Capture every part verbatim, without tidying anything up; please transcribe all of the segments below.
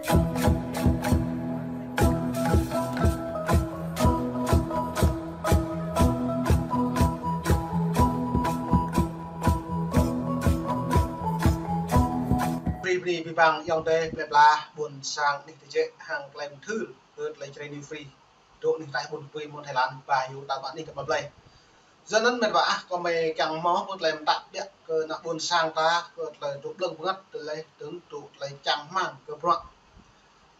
Bri bri bibang ayŏng adơi plơi pla ƀôn sang anih tơjĕ hăng tơlơi mơthưr kơ tơlơi Jrai New Free. Dŏ anih taih ƀôn Kơpui mơ̆ng Thái Lan, ba yŭ ta ƀă anih kơ ƀă blai. Yua anŭn met wa ah, kâo mơi kiăng hmâo pơ tơlơi mơtă biă kơ ană ƀôn sang ta, kơ tơlơi dŏ blơ̆ng bơngăt tơlơi tơ̆ng dŏ tơlơi čang hmang kơ bruă.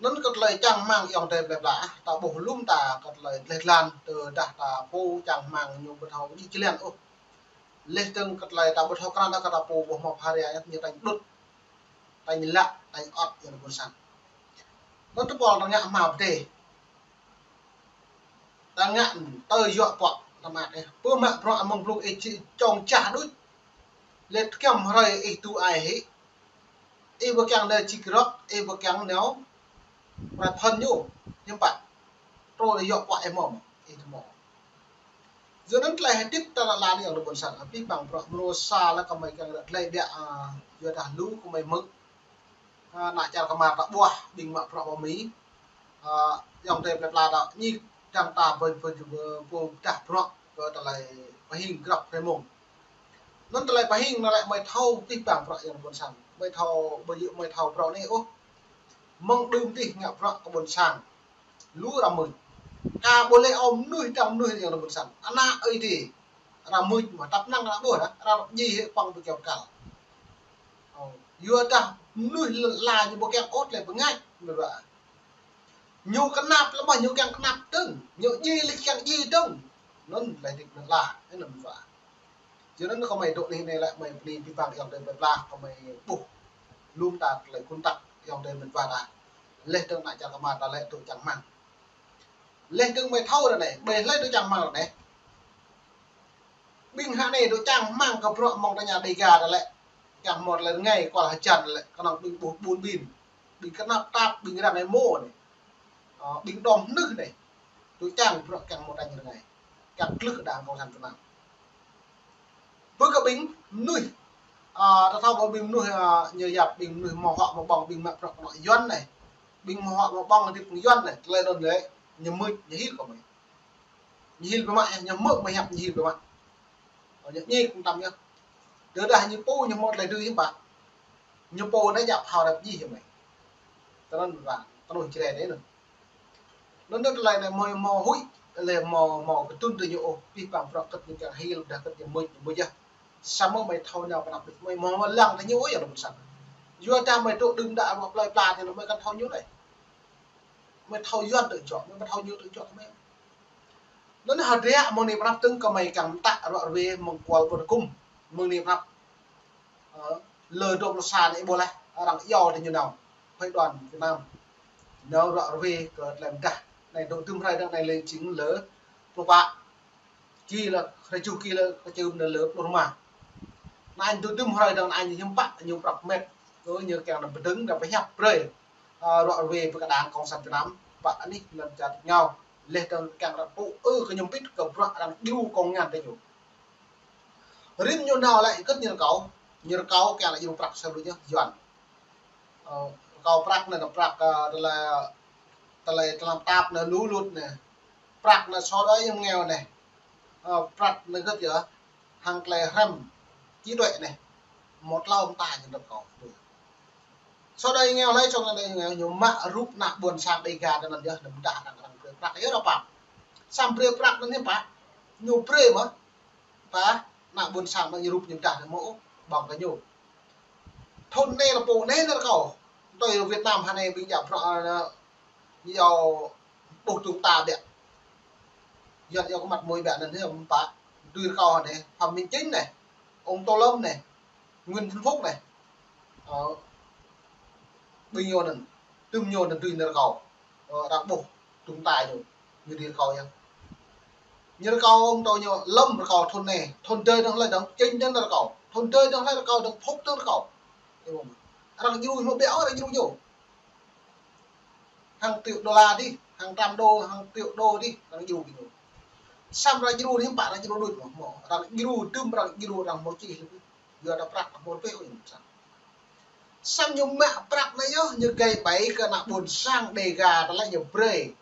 Anŭn kơ tơlơi čang hmang ayŏng adơi plơi pla ah, ta ƀuh lŏm ta kơ tơlơi dleh dlan, tơdah ta pô čang hmang ñu ƀu thâo djik jlĕn ôh. Leh dơ̆ng kơ tơlơi ta ƀu thâo krăn ta kơ ta pô ƀu hmâo pha ria ñu tañ đŭt, tañ lăk, tañ ot ayŏng adơi ƀôn sang. Anŭn tơpul ta ngă hmâo pơdai. Ta ngă tơ yua pŏk ta mă ih. Pơ mă bruă mơ̆ng blung ih či čong čah đôč. Leh tơkem hrơi ih tŭ ai hĭ. Ih ƀu kiăng nao čik rŏk, ih ƀu kiăng nao prai phŏn ñu. Hiư̆m pă. Truh tơ yua pŏk ih mơ̆, ih tơmơ̆. Yua anŭn tơlơi hơdip ta lăi lăn ayŏng adơi ƀôn sang. Abih bang bruă mrô sa lĕ kơ mơi kiăng ră tơlơi biă, a, yua dah lu kơ mơi hmư̆. A, ană čar kơmar ta ƀuah ƀing mă bruă ƀơi Mi. A, ayŏng adơi plơi pla ta ñik dăng ta ƀơi ƀơi ƀơi pơdah bruă kơ tơlơi pơhing grăp hrơi mông. Anŭn tơlơi pơhing anŭn lĕ mơi thâo abih bang bruă ayŏng adơi ƀôn sang. Mơi thâo ƀơi yŭ mơi thâo bruă anai ôh. Mơ̆ng đưm dih ngă bruă kơ ƀôn sang. Lu arăng mưč. Ka ƀu lĕ ôh mơnuih dăng mơnuih ayŏng adơi ƀôn sang. Ană ơi adih. Arăng mưč mơ̆ tăp năng arăng ƀuh dah. Arăng djai hĭ păng ƀu kiăng kăl. Ơ, yua dah mơnuih lă ñu ƀu kiăng ôh lĕ bơngač, mơ̆ ƀă. Ñu kơnăp lĕ mơ̆ ñu kiăng kơnăp dơ̆ng, ñu djai lĕ kiăng djai dơ̆ng. Anŭn lĕ hơdip anŭn lah, anŭn mơ̆ ƀă. Yua anŭn kơ mơi dŏ anih anai lĕ mơi bơni abih bang ayŏng adơi plơi pla, kơ mơi ƀuh lŏm ta tơlơi kơnăp ayŏng adơi met wa ta. Leh dơ̆ng ană čar kơmar ta lĕ dŏ čang hmang. Leh dơ̆ng mơi thâo ră anai, ƀơi hlơi dŏ čang hmang ră anai. Ƀing hă anai dŏ čang hmang kơ bruă mơ̆ng ta ña Dêga ta lĕ. Čang hmâo tơlơi rơngai kual hơjan lĕ, kơnơ̆ng ƀing ƀuh ƀun ƀin. Ƀing kơnăp tap, ƀing răng ai mô anai. Ơ, ƀing đom hnưh anai. Dŏ čang bruă kiăng hmâo tañ rơngai. Kiăng klưh đảng cộng sản Việt Nam. Ƀơi kơ ƀing mơnuih, a, ta thâo ƀơi ƀing mơnuih, a, ñu yap ƀing mơnuih hmâo huă hmâo ƀơ̆ng ƀing mă bruă kơnŏ Yuan anai. Ƀing hmâo huă hmâo ƀơ̆ng hơdip ƀing Yuan anai. Tơlơi anŭn lĕ, ñu mưč, ñu hil kơ mơi. Ñu hil biă mă, ñu hmư̆ mơi hiăp ñu hil biă mă. Ơ, ñu ñik tăm ñu. Tơdah ñu pô ñu hmâo tơlơi dưi hiư̆m pă. Ñu pô anai djăp hao rep jih hiư̆m anai. Tơnăn ƀă, tơnăn Jrai anai anŭn. Anŭn tơlơi anai mơi hmâo huĭ, lĕ hmâo, hmâo kơdŭn tơ ñu ôh, abih bang bruă kơ̆t ñu kiăng hil, dah kơ̆t ñu mưč, ñu mưč yơh. Samơ̆ mơi thâo nao pơ anăp đôč, mơi hmâo lăng tơ ñu ôh ayŏng adơi ƀôn sang. Yua dah mơi dŏ đưm đă ƀơi plơi pla ñu mơi kăn thâo ñu anai. Mơi thâo Yuan tơ jŏk, mơi ƀu thâo ñu tơ jŏk mơi. Anŭn hơdră mơ̆ng anai pơ anăp tơ̆ng kơ mơi kiăng mơtă ruă ruê mơ̆ng kual ƀôn kŭm, mơ̆ng anai pơ anăp. Ơ, lơ dua pluh sa anai ƀuh leh, arăng iâu tơ ñu nao. Phái đoàn Việt Nam. Nao ruă ruê kơ tơlơi mơdah. Anai dŏ tơm hrơi dơ̆ng anai lĕ jing lơ pluh pă. Ki lĕ, hrơi juh ki lĕ, kơ čưm anai lơ pluh rơma. Anai dŏ tơm hrơi dơ̆ng anai hiư̆m pă, ñu prăp met. Kơ ñu kiăng nao pơdơ̆ng, nao pơhiăp brơi. Ơ, ruă ruê pơ kơ đảng cộng sản Việt Nam. Pă anih lŏn čar ngao. Leh dơ̆ng kiăng ră tŭ ư kơ ñu pit kơ bruă arăng djru kông ngăn tơ ñu. Rĭm ñu nao lĕ kơ̆t ñu rơkâo, ñu rơkâo kiăng lĕ djru prăk sa lu ñu Yuan. Ơ, rơkâo prăk anai, prăk, ơ, tơlơi, tơlơi tlam tap anai, lu lut anai. Prăk anai sô đơi yơ̆ng nghèo anai. Ơ, prăk anai kơ̆t yơh, hăng tơlơi hrăm, trí tuệ anai. Một lau mta ñu rơkâo. Sô đơi nghèo hlơi čong anai nghèo, ñu mă rup ană ƀôn sang Dêga tơnăn yơh, anăm dah arăng, arăng brơi prăk yơh rơpap. Samơ̆ brơi prăk anai hiư̆m pă, ñu brơi mơ̆. Pă, ană ƀôn sang mă ñu rup ñu dah anai mơ̆ ôh, ƀơ̆ng kơ ñu. Thŭn anai lĕ pô anai nao rơkâo. Tui Việt Nam hơnai ƀing djă bruă, ơ, ñu ƀuh tŭng ta biă. Yua, yua kơ măt mui biă anŭn hiư̆m pă. Dưi rơkâo anai, Phạm Minh Chính anai, ông Tô Lâm anai, Nguyễn Xuân Phúc anai. Ơ, ƀing ñu anŭn, tơm ñu anŭn dưi nao rơkâo. Ơ, arăng ƀuh tŭng ta ñu, ñu dưi rơkâo yơh. Ñu rơkâo ông Tô ñu lơ̆m rơkâo thŭn anai, thŭn dơi dơ̆ng hlơi dơ̆ng, Chính dơ̆ng rơkâo. Thŭn dơi dơ̆ng hlơi rơkâo dơ̆ng, Phúc dơ̆ng rơkâo. Arăng djru ñu ƀiă, arăng djru ñu. Hàng triệu đô la dih, hàng trăm đô, hàng triệu đô dih, arăng djru kơ ñu. Samơ̆ arăng djru anai hiư̆m pă arăng djru đôč mơ̆, mơ̆. Arăng djru tơm arăng djru arăng hmâo čih lĕ. Yua dah prăk hmâo pĕ ôh ñu sang. Samơ̆ ñu mă prăk anai yơh, ñu gay ƀai kơ ană ƀôn sang Đêga tơlơi ñu brơi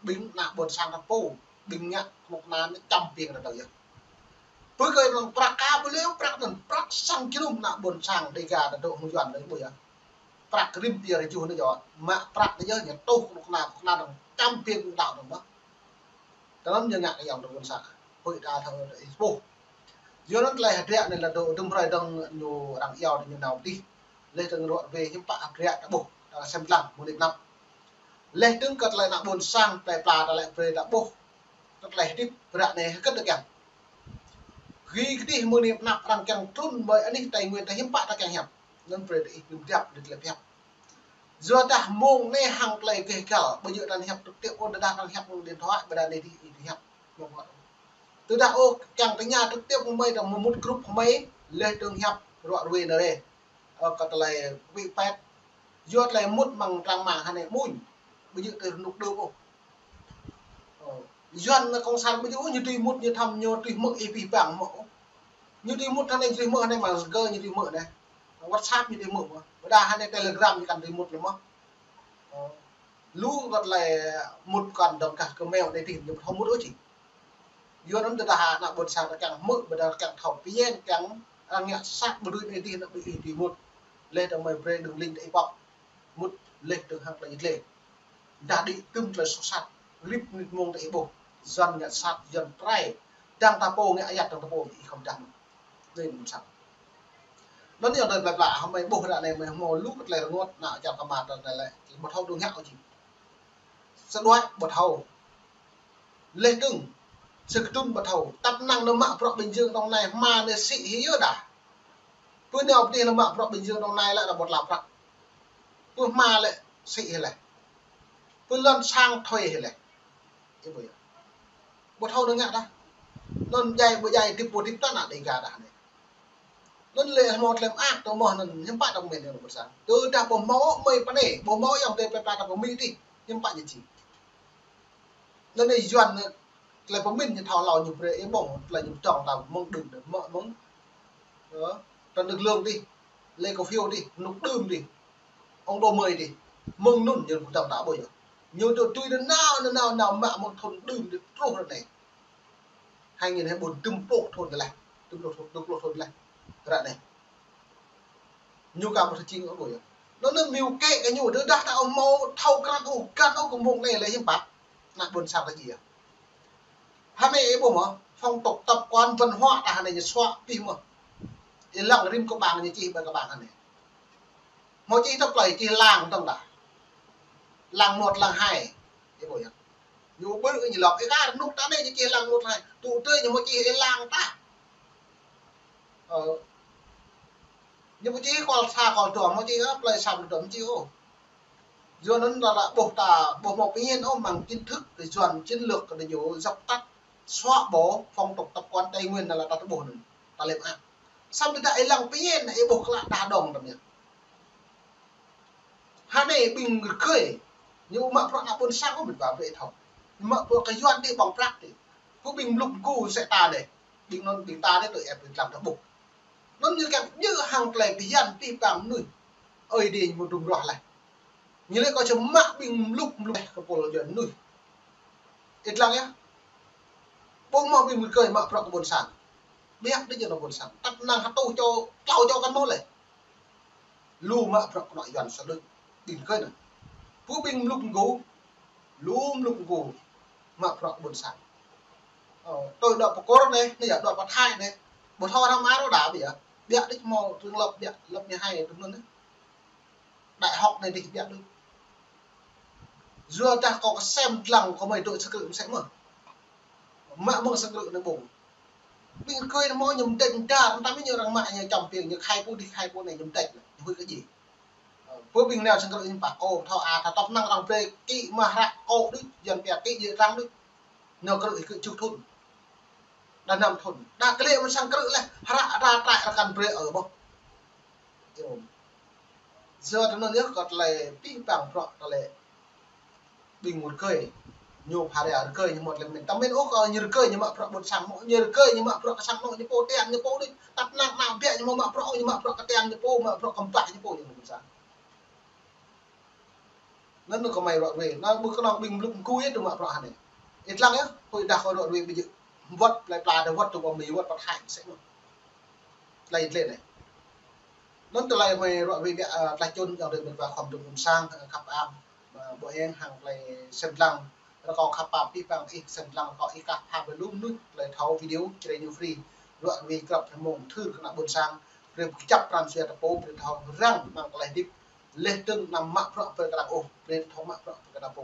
ƀing ană ƀôn sang ta pô, ƀing ngă kơnuk kơna anai čăm piêng ta tơ yơh. Pơ kơ anŭn prăk ka ƀu lĕ prăk anŭn, prăk sang jơnum ană ƀôn sang Đêga ta dŏ hăng Yuan anai ƀu yơh. Prăk rĭm pia rơjuh anai yơh, mă prăk anai yơh, ñu tuh kơnuk kơna, kơnuk kơna anŭn čăm piêng đăo anŭn mơ̆n. Tơlơi ñu ngă kơ ayŏng adơi ƀôn sang. Hơi ta thâo ta ih ƀuh. Yua anŭn tơlơi hơdră anai lĕ dŏ dŭm hrơi dơ̆ng ñu arăng iâu ñu nao pơdih. Laih dơ̆ng ruă ruê hiư̆m pă hơdră ta ƀuh, ta sem lăng mơ̆ng anai pơ anăp. Laih dơ̆ng kơ tơlơi ană ƀôn sang plơi pla ta lĕ brơi ta ƀuh. Kơ tơlơi hơdip ră anai hơget tơ kiăng. Gih kơdih mơ̆ng anai pơ anăp arăng kiăng trŭn mơi anih Tây Nguyên ta hiư̆m pă ta kiăng hiăp. Anŭn brơi ta ih dŭm djăp, dŭm tơlơi hiăp. Yua dah mơ̆ng anai hăng tơlơi gêh gal, ƀu djơ̆ ta hiăp trực tiếp, ôh, tơdah ta hiăp mơ̆ng điện thoại, ƀơi anai dih, dih hiăp. Tơdah ôh, kiăng tơña trực tiếp mơ̆ng mơi, ta mŭt group mơi, laih dơ̆ng hiăp ruă ruê anai rê. Ơ, kơ tơlơi wĭ pet. Yua tơlơi mŭt mơ̆ng trang mạng hơnai mơ̆n, ƀu djơ̆ tơ rơnŭk đưm ôh. Ơ, Yuan anai cộng sản ƀu djơ̆ ôh, ñu tui mŭt ñu thăm ñu tui hmư̆ ih pih pang hmư̆ ôh. Ñu tui mŭt hơnai tui hmư̆ hơnai Messenger ñu tui hmư̆ anai. WhatsApp ñu tui hmư̆ mơ̆n. Ƀôdah hơnai Telegram ñu kăn tui mŭt lơi mơ̆n. Ơ, lu kơ tơlơi mŭt kăn dơ̆ng kah kơ meo anai dih ñu ƀu thâo mŭt ôh či. Yua anŭn tơdah ană ƀôn sang ta kiăng hmư̆, ƀôdah kiăng thâo pơñen, kiăng arăng ngă sat ƀu dưi anai dih anŭn ƀu ih tui mŭt. Laih dơ̆ng mơi brơi đường link ta ih pŏk. Mŭt laih dơ̆ng hăng tơlơi ñu tlĕ. Dah đĭ tŭm tơlơi soh sat. Rĭm mơnit mông ta ih ƀuh. Yuan ngă sat, Yuan trai. Dang ta pô ngă ayăt, dang ta pô ih khŏm dah mơ̆n. Anai ƀôn sang. Anŭn yơh tơlơi plơi pla, hmâo mơi ƀuh ră anai mơi hmâo lu kơ tơlơi rơngot, ană čar kơmar ta anai lĕ, ƀu thâo dŏ ngă ôh či. Sơđuaĭ ƀu thâo. Laih dơ̆ng, sơkơdŭn ƀu thâo. Tăp năng nao mă bruă Bình Dương Đồng Nai, hmua anai sĭ hĭ yơh dah. Pơ nao pơ dih nao mă bruă Bình Dương Đồng Nai lĕ dah ƀu tla prăk. Pơ hmua lĕ sĭ hĭ laih. Pơ lŏn sang thâo hĭ laih. Ih ƀuh yơh. Ƀu thâo nao ngă dah. Anŭn djai ƀu djai hơdip ƀu hơdip ta ană Đêga dah anai. Anŭn lĕ hmâo tơlơi mơak tơ mơ̆n anŭn hiư̆m pă ta pơmĭn anŭn ƀôn sang. Tơdah ƀu hmâo mơi pơ anai, ƀu hmâo ayŏng adơi plơi pla ta pơmĭn dih, hiư̆m pă ñu či. Anŭn anai Yuan anai, tơlơi pơmĭn ñu thâo hlâo ñu brơi ih ƀơ̆ng, tơlơi ñu pơdơ̆ng ta mơ̆ng đưm đưm mơ̆n mơ̆n. Ơ, tơlơi nước lương dih, lĕ cổ phiếu dih, rơnŭk đưm dih, ông đồ mười dih. Mơ̆ng anŭn ñu pơdơ̆ng ta ƀu yơh. Ñu tui tui nanao, nanao, nao mă mơ̆ng thun đưm dih truh ră anai. Hai nghìn hai mươi bốn, dŭm pluh thun tơlơi. Dŭm pluh thun, dŭm pluh thun tơlơi. Ră anai. Ñu ka ƀu thâo jing ôh ƀu yơh. Anŭn anai mơ̆ng kĕ kơ ñu, tơdah ta ƀu hmâo thâo krăn ôh, krăn ôh kơ mơ̆ng anai lĕ hiư̆m pă. Ană ƀôn sang ta djai yơh. Hơnai ih ƀuh mơ̆n, phong tục tập quán văn hóa ta hơnai ñu suă pih mơ̆n. Ih lăng rĭm kơ ƀang ñu čih ƀơi kơ ƀang hơnai. Hmâo čih tơplơi čih làng dơ̆ng dah. Làng một, làng hai. Ih ƀuh yơh. Ñu ƀuh ñu lŏk, ih kar rơnŭk ta anai ñu čih làng một, hai. Tŭ tui ñu hmâo čih ih làng ta. Ơ. Ñu ƀu čih kual sa kual dua, hmâo čih, ơ, plơi sa plơi dua hmâo čih ôh. Yua anŭn ta ƀuh ta, ƀuh hmâo pơmĭn ôh mơ̆ng chính thức kơ Yuan chiến lược kơ ñu dập tắt, xóa bỏ phong tục tập quán Tây Nguyên anŭn lĕ ta ƀuh anŭn. Ta lĕ mơak. Samơ̆ tơdah ih lăng pơmĭn, ih ƀuh klă dah dơ̆ng tơm yơh. Hơnai ƀing rơgơi, ñu mă bruă ană ƀôn sang ôh mĭt wa brơi thâo. Ñu mă bruă kơ Yuan dih ƀơ̆ng prăk dih. Kơ ƀing mlŭk mgu sĕ ta dih. Ƀing anŭn ƀing ta dih tui ĕp ƀing tlam ta ƀuh. Anŭn ñu kiăng djơ̆ hăng tơlơi phiăn pih pang mơnuih. Ơi adai ñu mơ̆ dŭm ruah laih. Ñu lĕ kơ čơmă ƀing mlŭk mlŭk kơ pôl Yuan mơnuih. Ih lăng yơh. Ƀu hmâo ƀing rơgơi mă bruă kơ ƀôn sang. Biă đĭ jơnum ƀôn sang. Tăp năng hơtŭ čô, klâo čô kăn hmâo lĕ. Lu mă bruă kơ ană Yuan sa đôč. Ƀing rơgơi anŭn. Pơ ƀing mlŭk mgu. Lu mlŭk mgu. Mă bruă kơ ƀôn sang. Ơ, tui dŏ pơ Kur anai, anai yơh dŏ pơ Thái anai. Ƀu thâo arăng mă rô đa biă. Biă đĭ hmâo trường lớp biă, lớp mười hai tui anŭn anai. Đại học anai dih biă đôč. Yua dah kâo kơsem lăng kơ mơi dŏ sang krư̆ mơsĕ mơ̆n. Mă mơ̆ng sang krư̆ anai ƀơ̆ng. Ƀing rơgơi anai hmâo ñu mơdĕč mơdar, tơdah mơ̆ ñu arăng mă ñu čăm piêng, ñu khai pô dih khai pô anai ñu mơdĕč lăng, ñu huĭ kơ djai. Ơ, pơ ƀing nao sang krư̆ ñu pă kâo, thâo a, thâo tăp năng arăng brơi kĭ mă hră kâo đôč, Yuan pia kĭ djai arăng đôč. Nao krư̆ kơ čuh thun. Đa năm thun. Đa klĕ mơ̆n sang krư̆ laih, hră đa trại arăng kăn brơi ôh ƀuh. Yơh. Yua tui anŭn yơh kơ tơlơi pih pang bruă tơlơi ƀing rơgơi. Ñu phara rơgơi ñu mơ̆ tơlơi mĭn. Tơmĭn ôh kơ ñu rơgơi ñu mă bruă ƀôn sang mơ̆, ñu rơgơi ñu mă bruă kơ sang anŏ ñu pô, tian ñu pô đôč. Tăp năng ană biă ñu mă bruă, ñu mă bruă kơ tian ñu pô, mă bruă kơ ƀah ñu pô, ñu ƀôn sang. Anŭn kơ mơi ră ruai. Anŭn ƀu kơnơ̆ng ƀing mlŭk mkui yơh tŭ mă bruă anai. Ih lăng yơh, hơi đah kơ ră ruai ƀu djơ̆. Wơ̆t plơi pla đah wơ̆t tŭ kơ mơi wơ̆t pơthai mơsĕ anŭn. Tơlơi tơlơi anai. Anŭn tơlơi mơi ră ruai biă, ơ, tơlơi čun yang rơi mơ̆n wa khom dŭm ƀôn sang, ơ, khăp am, ơ, ƀô̆ eng hăng tơlơi sem lăng. Rơkâo khăp am pih pang ih sem lăng rơkâo ih kah pha brơi lu mơnuih tơlơi thâo video Jrai New Free. Ră ruai krăp hơmông thưr kơ ană ƀôn sang. Brơi kơjăp pran jua ta pô brơi thâo răng mơ̆ng tơlơi hơdip. Leh dơ̆ng anăm mă bruă brơi kơ arăng ôh, brơi thâo mă bruă brơi kơ ta pô.